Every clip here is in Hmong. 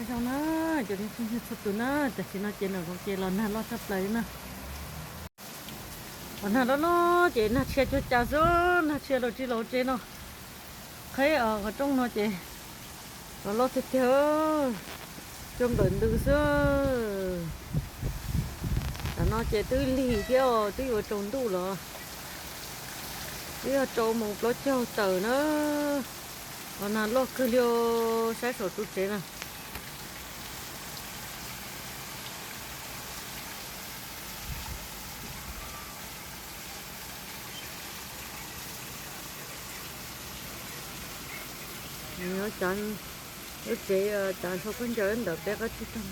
Zoo na, cov phooj ywg txhua tus na, tam sim no ces nram zoov ces los nag loj tshaj plaws li na. Los nag loj loj ces nag tshia cuag cas xwb, nag tshia los tsis los tsev no. Qheb qhov rooj no ces los loj tiag tiag, cuag nplawm ntws xwb. Tam no ces twb lig thiab os, twb yuav tsaus ntuj los, twb yog rau moos plaub caug tawm na. Los nag loj kawg li os, saib saum ru tsev na. Lub tsev, tsav nrho khaub ncaws ntawm peb qab tsib taug.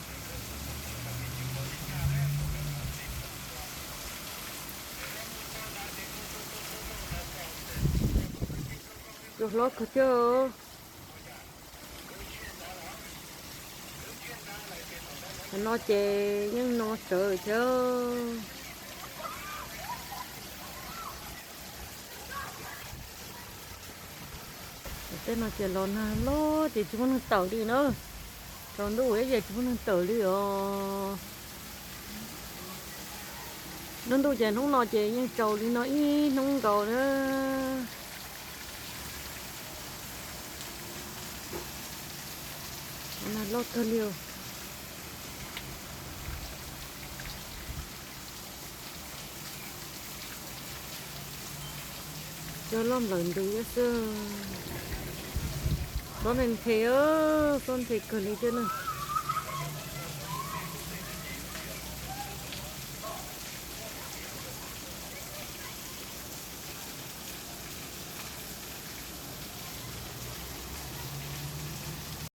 Cua hlob kawg thiab. Tam no ces yeej no tsawv thiab. Tej no ces los nag loj ces tsis muaj neeg tawm li na. Tsaus ntuj ib ces tsis muaj neeg tawm li os. Lub ntuj ces hnub no ces yeej tsaus li no ib hnub nkaus na. Nag loj kawg li os. Cua loj nplawm ntws thiab xwb. Xob nthe nthe, xob nthe kawg li thiab na.